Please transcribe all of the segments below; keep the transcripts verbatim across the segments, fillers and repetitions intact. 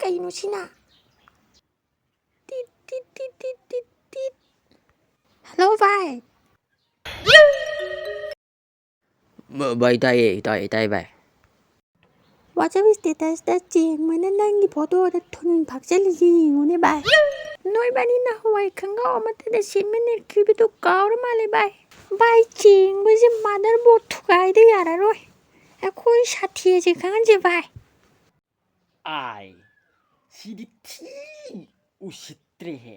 ꯀꯩꯅꯣ ꯁꯤꯅ? ꯇꯤꯠ, ꯇꯤꯠ, ꯇꯤꯠ, ꯇꯤꯠ, ꯇꯤꯠ, ꯇꯤꯠ꯫ ꯍꯜꯂꯣ, ꯚꯥꯏ꯫ ꯚꯥꯏ, ꯇꯥꯏꯌꯦ, ꯇꯥꯏꯌꯦ, ꯇꯥꯏꯌꯦ, ꯚꯥꯏ꯫ WhatsApp statusꯇ ꯆꯦꯡꯕꯅ ꯅꯪꯒꯤ photoꯗ ꯊꯨꯟ ꯐꯥꯛꯆꯜꯂꯤ, ꯌꯦꯡꯉꯨꯅꯦ, ꯚꯥꯏ꯫ ꯅꯣꯏꯕꯥꯅꯤ ꯅꯍꯥꯟꯋꯥꯏ ꯈꯪꯒꯥꯎ ꯑꯃꯠꯇꯗ ꯁꯦꯠꯃꯤꯟꯅꯈꯤꯕꯗꯨ ꯀꯥꯎꯔ ꯃꯥꯜꯂꯦ, ꯚꯥꯏ꯫ ꯚꯥꯏ, ꯆꯦꯡꯕꯁꯦ motherboard ꯊꯨꯒꯥꯏꯗ ꯌꯥꯔꯔꯣꯏ꯫ ꯑꯩꯈꯣꯏ ꯁꯥꯊꯤꯁꯦ ꯈꯪꯍꯟꯁꯦ, ꯚꯥꯏ꯫ ꯑꯥꯏ, ꯁꯤꯗꯤ ꯊꯤ ꯎꯁꯤꯠꯇ꯭ꯔꯦꯍꯦ꯫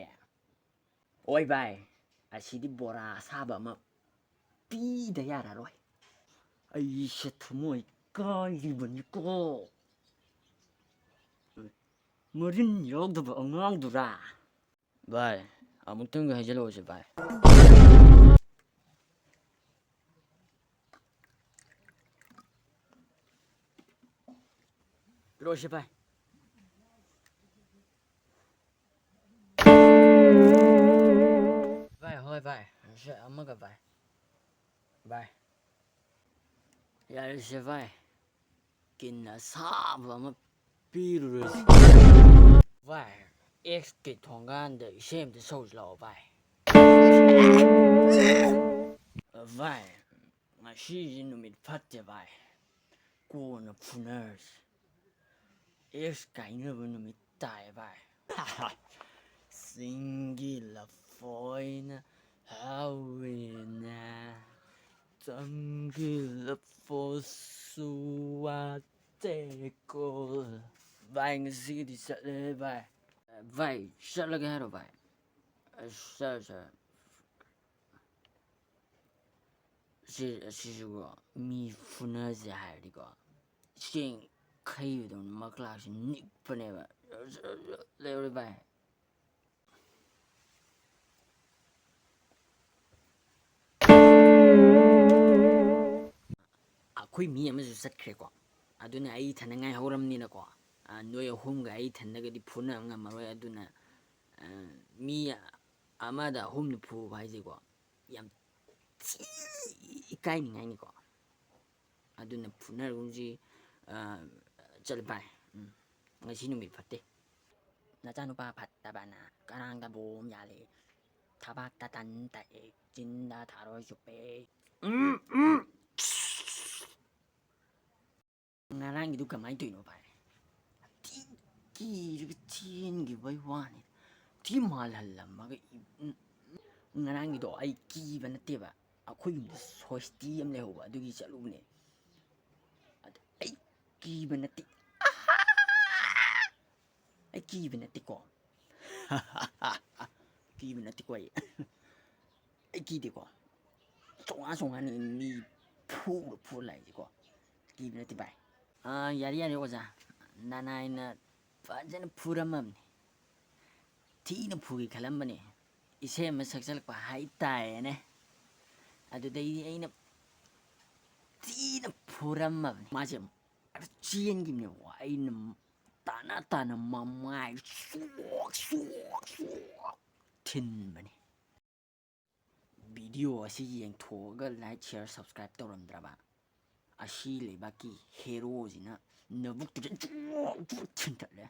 ꯑꯣꯏ ꯚꯥꯏ, ꯑꯁꯤꯗꯤ ꯕꯣꯔꯥ ꯑꯁꯥꯕ ꯑꯃ ꯄꯤꯗ ꯌꯥꯔꯔꯣꯏ꯫ ꯑꯩꯁꯦ ꯊꯃꯣꯏ ꯀꯥꯏꯔꯤꯕꯅꯤꯀꯣ꯫ ꯃꯔꯤꯟ ꯌꯥꯎꯗꯕ ꯑꯉꯥꯡꯗꯨꯔꯥ? ꯚꯥꯏ, ꯑꯃꯨꯛꯇꯪꯒ ꯍꯩꯖꯤꯜꯂꯛꯑꯣꯁꯦ, ꯚꯥꯏ꯫ ꯂꯣꯏꯁꯦ, ꯚꯥꯏ꯫ ꯚꯥꯏ, ꯍꯣꯏ, ꯚꯥꯏ꯫ ꯁꯦ, ꯑꯃꯒ, ꯚꯥꯏ꯫ ꯚꯥꯏ꯫ ꯌꯥꯔꯦꯁꯦ, ꯚꯥꯏ꯫ ꯀꯤꯟ ꯑꯁꯥꯕ ꯑꯃ ꯄꯤꯔꯨꯔꯁꯤ꯫ ꯚꯥꯏ, Xꯀꯤ ꯊꯣꯡꯒꯥꯟꯗ ꯏꯁꯩ ꯑꯝꯇ ꯁꯛꯎꯁꯤ ꯂꯥꯛꯑꯣ, ꯚꯥꯏ꯫ ꯚꯥꯏ, ꯉꯁꯤꯁꯤ ꯅꯨꯃꯤꯠ ꯐꯠꯇꯦ, ꯚꯥꯏ꯫ ꯀꯣꯟꯅ ꯐꯨꯅꯔꯁꯤ꯫ X ꯀꯥꯏꯅꯕ ꯅꯨꯃꯤꯠ ꯇꯥꯏ, ꯚꯥꯏ꯫ ꯆꯤꯡꯒꯤ ꯂꯐꯣꯏꯅ ꯍꯥꯎꯋꯦꯅ, ꯇꯝꯒꯤ ꯂꯐꯣꯏꯁꯨ ꯋꯥꯠꯇꯦꯀꯣ꯫ ꯚꯥꯏ, ꯉꯁꯤꯒꯤꯗꯤ ꯆꯠꯂꯦ, ꯚꯥꯏ꯫ ꯚꯥꯏ, ꯆꯠꯂꯒꯦ ꯍꯥꯏꯔꯣ, ꯚꯥꯏ? ꯑꯁ, ꯆꯠꯂꯣ, ꯆꯠꯂꯣ꯫ ꯁꯤ, ꯑꯁꯤꯁꯨꯀꯣ, ꯃꯤ ꯐꯨꯅꯁꯦ ꯍꯥꯏꯔꯗꯤꯀꯣ, ꯆꯦꯡ ꯈꯩꯕꯗꯧꯅ ꯃꯀ꯭ꯂꯥꯛꯁꯦ ꯅꯤꯛꯄꯅꯦꯕ꯫ ꯂꯩꯍꯧꯔꯦ, ꯚꯥꯏ꯫ ꯑꯩꯈꯣꯏ ꯃꯤ ꯑꯃꯁꯨ ꯆꯠꯈ꯭ꯔꯦꯀꯣ, ꯑꯗꯨꯅ ꯑꯩ ꯏꯊꯟꯗ ꯉꯥꯏꯍꯧꯔꯝꯅꯤꯅꯀꯣ, ꯑ, ꯅꯣꯏ ꯑꯍꯨꯝꯒ ꯑꯩ ꯏꯊꯟꯗꯒꯗꯤ ꯐꯨꯅꯕ ꯉꯝꯃꯔꯣꯏ꯫ ꯑꯗꯨꯅ, ꯑ, ꯃꯤ ꯑꯃꯗ ꯑꯍꯨꯝꯅ ꯐꯨꯕ ꯍꯥꯏꯁꯦꯀꯣ, ꯌꯥꯝ ꯊꯤ ꯏꯀꯥꯏꯅꯤꯡꯉꯥꯏꯅꯤꯀꯣ꯫ ꯑꯗꯨꯅ ꯐꯨꯅꯔꯒꯨꯝꯁꯤ, ꯑ, ꯆꯠꯂꯦ, ꯚꯥꯏ꯫ ꯎꯝ꯫ ꯉꯁꯤ ꯅꯨꯃꯤꯠ ꯐꯠꯇꯦ꯫ ꯅꯆꯥꯅꯨꯄꯥ ꯐꯠꯇꯕꯅ ꯀꯔꯥꯡꯗ ꯕꯣꯝ ꯌꯥꯜꯂꯦ, ꯊꯕꯥꯛꯇ ꯇꯟ ꯇꯛꯑꯦ, ꯆꯤꯟꯗ ꯊꯥꯔꯣꯏ ꯆꯨꯞꯄꯦ꯫ ꯎꯝ, ꯎꯝ꯫ ꯉꯔꯥꯡꯒꯤꯗꯨ ꯀꯃꯥꯏꯅ ꯇꯧꯔꯤꯅꯣ ꯚꯥꯏ? ꯊꯤ ꯀꯤꯔꯒ ꯆꯦꯟꯈꯤꯕꯩ ꯋꯥꯅꯤ꯫ ꯊꯤ ꯃꯥꯜꯍꯜꯂꯝꯃꯒ ꯏ-, ꯎꯝ, ꯉꯔꯥꯡꯒꯤꯗꯣ ꯑꯩ ꯀꯤꯕ ꯅꯠꯇꯦꯕ, ꯑꯩꯈꯣꯏ ꯌꯨꯝꯗ ꯁꯣꯁꯇꯤ ꯑꯃ ꯂꯩꯍꯧꯕ, ꯑꯗꯨꯒꯤ ꯆꯠꯂꯨꯕꯅꯦ꯫ ꯑꯗꯨ ꯑꯩ ꯀꯤꯕ ꯅꯠꯇꯦ꯫ ꯑꯩ ꯀꯤꯕ ꯅꯠꯇꯦꯀꯣ꯫ ꯀꯤꯕ ꯅꯠꯇꯦꯀꯣ ꯑꯩ꯫ ꯑꯩ ꯀꯤꯗꯦꯀꯣ꯫ ꯆꯥꯝꯃꯉꯥ ꯆꯥꯝꯃꯉꯥꯅꯤ ꯃꯤ ꯐꯨꯔ ꯐꯨꯔ ꯂꯥꯛꯏꯁꯦꯀꯣ꯫ ꯀꯤꯕ ꯅꯠꯇꯦ ꯚꯥꯏ꯫ ꯑꯥ, ꯌꯥꯔꯦ, ꯌꯥꯔꯦ ꯑꯣꯖꯥ꯫ ꯅꯅꯥꯏꯅ ꯐꯖꯅ ꯐꯨꯔꯝꯃꯕꯅꯤ꯫ ꯊꯤꯅ ꯐꯨꯒꯦ ꯈꯜꯂꯝꯕꯅꯦ꯫ ꯏꯁꯩ ꯑꯃ ꯁꯛꯆꯜꯂꯛꯄ ꯍꯥꯏꯇꯥꯔꯦꯅꯦ꯫ ꯑꯗꯨꯗꯩꯗꯤ ꯑꯩꯅ ꯊꯤꯅ ꯐꯨꯔꯝꯃꯕꯅꯤ꯫ ꯃꯥꯁꯦ ꯑꯗꯨ ꯆꯦꯟꯈꯤꯕꯅꯦꯕꯀꯣ꯫ ꯑꯩꯅ ꯇꯥꯅ ꯇꯥꯅ ꯃꯃꯥꯏ ꯁꯣꯛ, ꯁꯣꯛ, ꯁꯣꯛ ꯊꯤꯟꯕꯅꯤ꯫ ꯚꯤꯗꯤꯑꯣ ꯑꯁꯤ ꯌꯦꯡꯊꯣꯛꯑꯒ like, share, subscribe ꯇꯧꯔꯝꯗ꯭ꯔꯕ ꯑꯁꯤ ꯂꯩꯕꯥꯛꯀꯤ ꯍꯦꯔꯣꯁꯤꯅ ꯅꯕꯨꯛꯇꯨꯗ ꯖꯣꯛ ꯖꯣꯛ ꯊꯤꯟꯊꯠꯂꯦ꯫